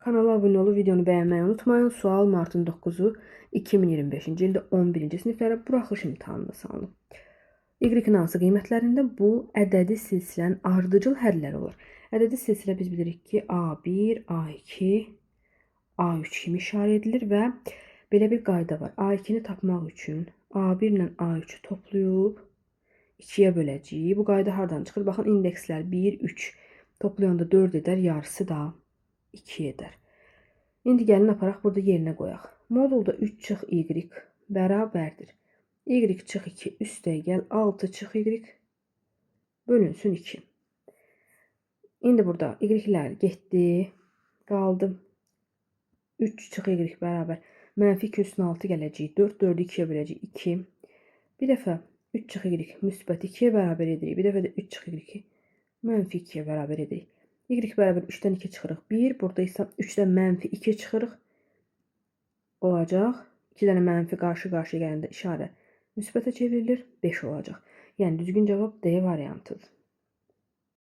Kanala abunə olub videonu bəyənməyi unutmayın. Sual martın 9-u 2025-ci ildə 11-ci siniflərə buraxılış imtahanında salınıb. Y-in hansı qiymətlərində bu ədədi silsilənin ardıcıl hədləri olur? Ədədi silsilə biz bilirik ki, A1, A2, A3 kimi işarə edilir və belə bir qayda var. A2-ni tapmaq üçün A1 ilə A3-ü toplayıb 2-yə böləcəyik. Bu qayda hardan çıxır? Baxın, indekslər 1, 3 toplayanda 4 edər, yarısı da 2 edər. İndi gəlin aparaq burada yerinə qoyaq. Modulda 3 çıx y bərabərdir. Y çıx 2 üstə gəl 6 çıx y bölünsün 2. İndi burada y-lər getdi, qaldı. 3 çıx y bərabər mənfi 2 üstünə 6 gələcək. 4, 4-ü 2-yə böləcəyik 2. Bir dəfə 3 çıx y müsbət 2-yə bərabər edirik. Bir dəfə də 3 çıx y mənfi 2-yə bərabər edirik. Y bərabər 3-dən 2 çıxırıq 1. Burada isə 3-dən mənfi 2 çıxırıq. Olacaq. 2 dənə mənfi qarşı-qarşıya gələndə işarə müsbətə çevrilir. 5 olacaq. Yəni düzgün cavab D variantıdır.